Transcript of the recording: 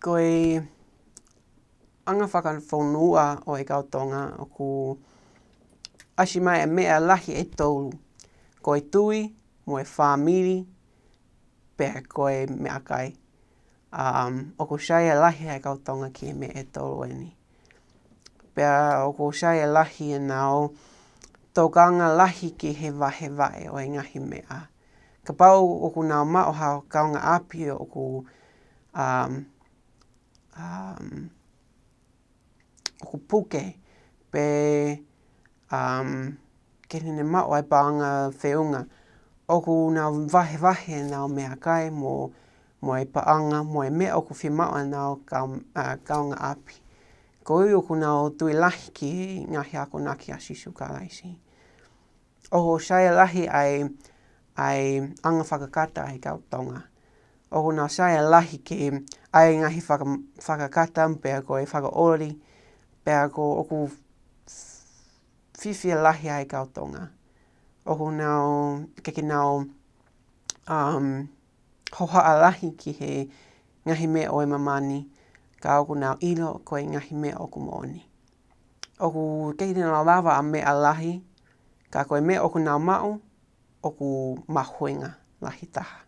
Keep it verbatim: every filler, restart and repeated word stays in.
Ko e anga fakafonua ʻo e kau Tonga ʻoku ʻasi mai e meʻa lahi ʻe tolu. Ko e tui, mo e fāmili, pea ko e meʻakai. Um, ʻoku sai e lahi ʻa e kau Tonga ki he meʻa ʻe tolu eni. Pea ʻoku sai e lahi ʻenau tokanga lahi ki he vahevahe ʻo e ngaahi meʻa. Kapau ʻoku nau maʻu ha kaungāʻapi ʻoku, um, um, ʻoku puke pe, um, ke ne maʻu ai paʻanga feʻunga. ʻOku nau vahevahe ʻenau meʻakai mo, mo e paʻanga, mo e meʻa ʻoku fiemaʻu ʻenau kau-, uh, kaungāʻapi. Koeʻuhi ʻoku nau tui lahi ki he ngaahi akonaki ʻa Sīsū Kalaisi. ʻOku sai e lahi ʻa e, ʻa e anga fakakata ʻa e kau Tonga. ʻOku nau sai e lahi ke ʻai e ngaahi faka-, fakakata pea ko e fakaʻoli, pea ko ʻoku fiefia lahi ʻa e kau Tonga. ʻOku nau, ke ke nau, um, hohaʻa lahi ki he ngaahi meʻa ʻo e māmani, ka ʻoku nau ʻilo ko e ngaahi meʻa ʻoku moʻoni. ʻOku kei nau lava ʻa meʻa lahi, ka ko e meʻa ʻoku nau maʻu, ʻoku mahuʻinga lahi taha.